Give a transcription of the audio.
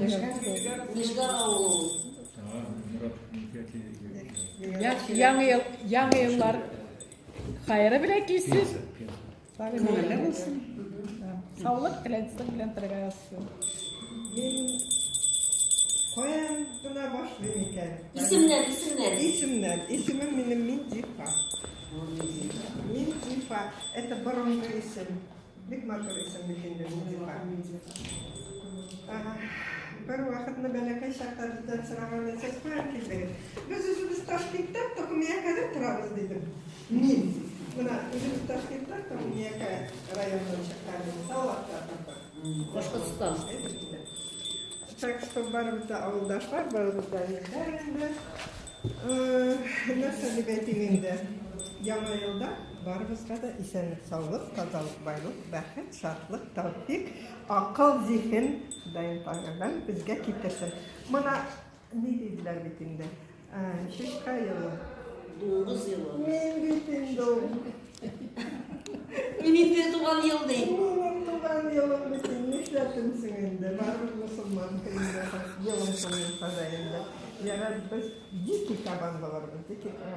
Нижгар авылы ул. Яңа ел, яңа еллар хәере белән килсен. Күңелле булсын. Саулык теләнсен белән торырга язсын. Мин каян гына башлыйм икән? Исемнән, исемнән. Исемнән. Исемем минем Минзифа. Минзифа. Это борынгы исем. Бик матур исем бит инде Минзифа. Бер вакытны бәләкәй чакта бездән сораган сез каян килдегез? Без үзебез Ташкентта, Токмиякәдә торабыз, дидем. Мин. Менә үзебез Ташкентта, Токмиякә районыннан чыккан идем. Салаватта тордык. Башкортстан. Так что барыбыз да авылдашлар, барыбыз да илдә инде. Нәрсә дип әйтим инде? Яңа елда барыбызга да исәнлек, саулык, тазалык, байлык, бәхет, шатлык, тәүфик, акыл, зиһен Ходаем Тәгаләм безгә китерсен. Мона ни диделәр бит инде? Чучка елы. Дуңгыз елы. Мин бит инде ул. Мин инде туган ел ди. Минем туган елым бит инде, нишләтемсең инде? Барыбер мөселман телендә елым шул булса да инде. Ярар, без дикий кабан булырбыз, дикий кабан.